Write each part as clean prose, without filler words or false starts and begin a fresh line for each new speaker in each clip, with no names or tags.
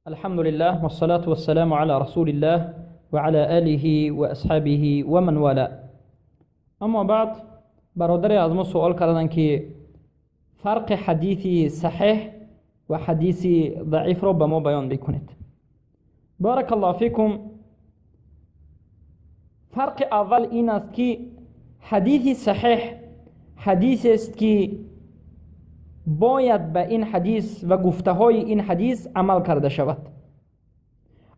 الحمد لله والصلاة والسلام على رسول الله وعلى آله وأصحابه ومن والاه. اما بعد، برادر از ما سوال کردن که فرق حدیث صحیح و حدیث ضعیف را به ما بیان بکنید. بارک الله فیکم. فرق اول این است که حدیث صحیح حدیث است که باید به این حدیث و گفته های این حدیث عمل کرده شود،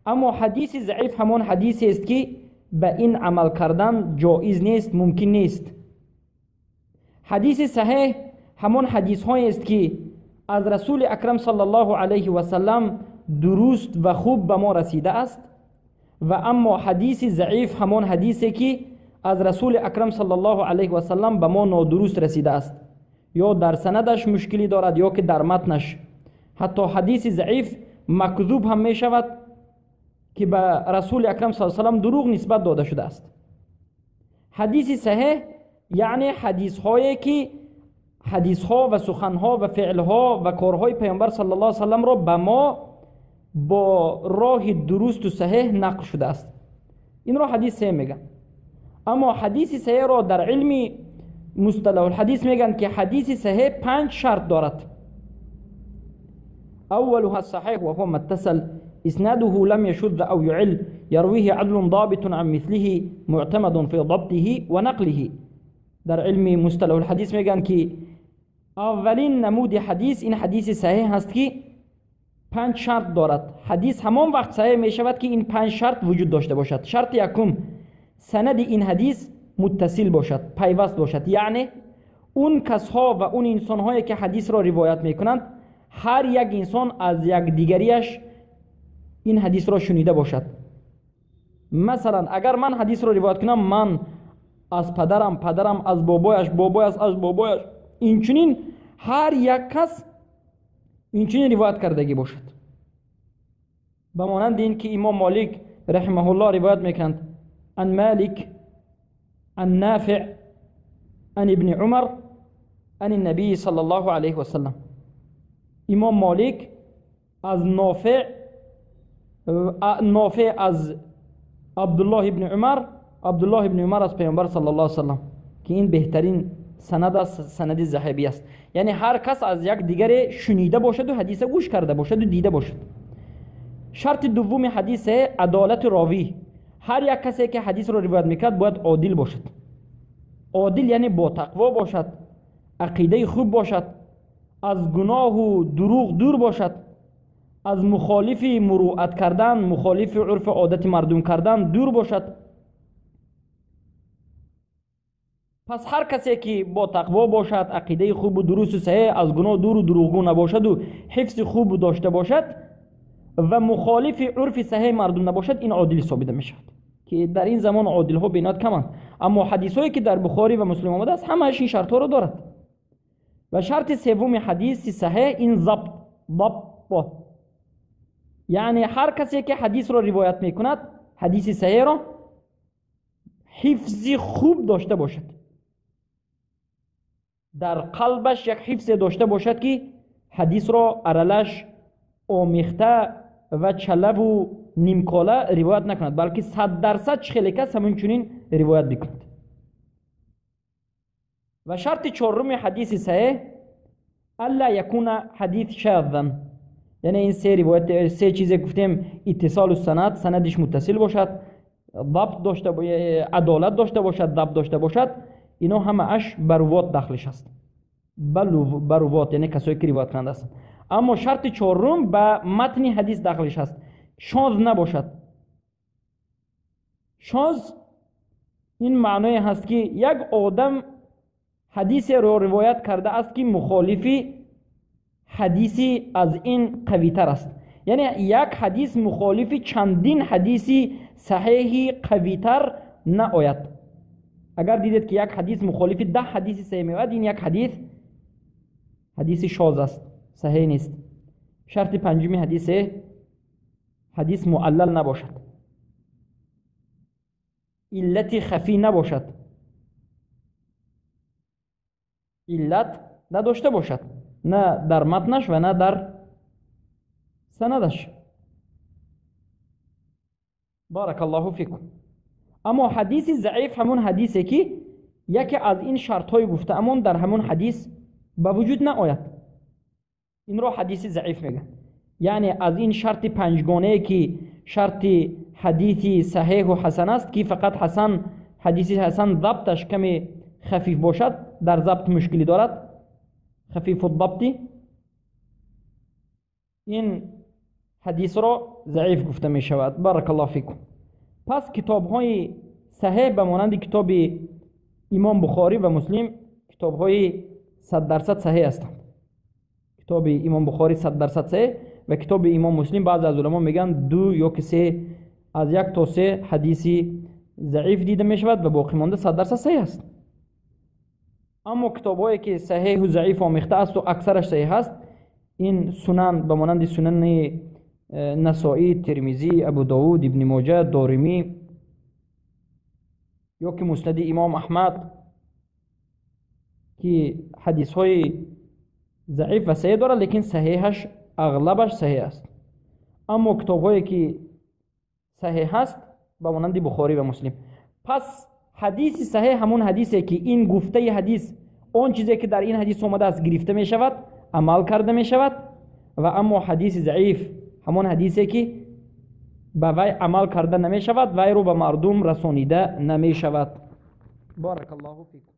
اما حدیث ضعیف همان حدیث است که به این عمل کردن جایز نیست، ممکن نیست. حدیث صحیح همان حدیث های است که از رسول اکرم صلی الله علیه و سلم درست و خوب به ما رسیده است، و اما حدیث ضعیف همان حدیثی که از رسول اکرم صلی الله علیه و سلم به ما نادرست رسیده است، یا در سندش مشکلی دارد یا که در متنش. حتی حدیث ضعیف مکذوب هم می شود که به رسول اکرم صلی الله علیه و سلم دروغ نسبت داده شده است. حدیث صحیح یعنی حدیث هایی که حدیث ها و سخن ها و فعل ها و کارهای پیامبر صلی الله علیه و سلم را به ما با راه درست و صحیح نقل شده است، این را حدیث صحیح میگن. اما حدیث صحیح را در علم مصطلح الحدیث میگن که حدیث صحیح 5 شرط دارد. اولها الصحيح وهو ما اتصل اسناده لم يشذ او يعل يرويه عدل ضابط عن مثله معتمد في ضبطه ونقله. در علم مصطلح الحدیث میگن که اولین نمود حدیث این حدیث صحیح هست که 5 شرط دارد. حدیث همان وقت صحیح می شود که این 5 شرط وجود داشته باشد. شرط یکم، سند این حدیث متصل باشد، پیوست باشد، یعنی اون کسها و اون انسانهایی که حدیث را روایت میکنند هر یک انسان از یک دیگریش این حدیث را شنیده باشد. مثلا اگر من حدیث را روایت کنم، من از پدرم، پدرم از بابایش، بابایش از بابایش، اینچنین هر یک کس اینچنین روایت کردگی باشد. به مانند این که امام مالک رحمه الله روایت میکند عن مالک عن نافع عن ابن عمر عن النبي صلى الله عليه وسلم. امام مالک از نافع، نافع از عبدالله ابن عمر، عبدالله ابن عمر از پیامبر صلی الله علیه وسلم، که این بهترین سند است، سند ذهبی است. یعنی هر کس از یک دیگر شنیده باشد و حدیث گوش کرده باشد و دیده باشد. شرط دوم حدیث عدالت راوی. هر یک کسی که حدیث رو روایت میکرد باید عادل باشد. عادل یعنی با تقوا باشد، عقیده خوب باشد، از گناه و دروغ دور باشد، از مخالف مروءت کردن، مخالف عرف عادت مردم کردن دور باشد. پس هر کسی که با تقوا باشد، عقیده خوب و درست و صحیح، از گناه دور و دروغگو نباشد و حفظ خوب داشته باشد و مخالف عرف صحیح مردم نباشد، این عادل حسابیده میشود که در این زمان عادل ها بینات کمند. اما حدیث هایی که در بخاری و مسلم آمده است همه‌اش این شرط ها را دارد. و شرط سوم حدیث صحیح این ضبط، ضبط، یعنی هر کسی که حدیث را روایت میکند حدیث صحیح را حفظ خوب داشته باشد، در قلبش یک حفظ داشته باشد که حدیث را ارلش آمیخته و چلب و نیمکاله روایت نکند، بلکه 100% خیلی کس همون چنین روایت بکند. و شرط چهارم حدیث صحیح الا یکون حدیث شاذا، یعنی این سه روایت، سه چیز گفتیم، اتصال السند، سندش متصل باشد، ضبط داشته، عدالت داشته باشد، ضبط داشته باشد، اینا همه اش بر روات داخلش است، بر روات یعنی کسایی که روایت کننده هستند. اما شرط چهارم به متن حدیث داخلش هست، شاذ نباشد. شاذ این معنای هست که یک آدم حدیث رو روایت کرده است که مخالفی حدیثی از این قوی تر است، یعنی یک حدیث مخالف چندین حدیثی صحیحی قوی تر نآید. اگر دیدید که یک حدیث مخالف 10 حدیث صحیح میآید، این یک حدیث حدیث شاذ است، صحیح نیست. شرط پنجمی حدیث، حدیث معلل نباشد، علت خفی نباشد، علت نداشته باشد، نه در متنش و نه در سندش. Барак Аллоҳу фикум. Аммо ҳадиси заиф ҳамон ҳадисе ки яке аз ин шартҳои гуфтаамон дар ҳамон ҳадис ба вуҷуд наояд, инро ҳадиси заиф мегӯянд. Яъне аз ин шарти панҷгонае ки шарти ҳадиси саҳеҳу ҳасан аст, ки фақат ҳасан, ҳадиси ҳасан забташ каме хафиф бошад, дар забт мушкилӣ дорад, хафифуддабти, ин ҳадисро заиф гуфта мешавад. Барак Аллоҳу фикум. Пас китобҳои саҳеҳ ба монанди китоби имом Бухорӣ ва Муслим китобҳои 100% саҳеҳ ҳастанд. Китоби имом Бухорӣ 100% саҳеҳ ва китоби имом Муслим баъзе аз уламо мегӯянд 2 ё ки 3, аз 1 то 3 ҳадиси заиф дида мешавад ва боқӣ монда 100% саҳеҳ аст. Аммо китобҳое ки саҳеҳу заиф омехта асту аксараш саҳеҳ аст, ин сунан ба монанди сунани Насоӣ, Термизӣ, Абу Довуд, Ибни Моҷа, Доримӣ ё ки муснади имом Аҳмад, ки ҳадисҳои заиф ва саҳеҳ дорад, лекин саҳеҳаш ағлабаш саҳеҳ аст. Аммо китобҳое ки саҳеҳ ҳаст ба монанди Бухорӣ ва Муслим. Пас ҳадиси саҳеҳ ҳамон ҳадисе ки ин гуфтаи ҳадис, он чизе ки дар ин ҳадис омадааст, гирифта мешавад, амал карда мешавад. Ва аммо ҳадиси заиф ҳамон ҳадисе ки ба вай амал карда намешавад, вайро ба мардум расонида намешавад. Барак Аллоҳу фикум.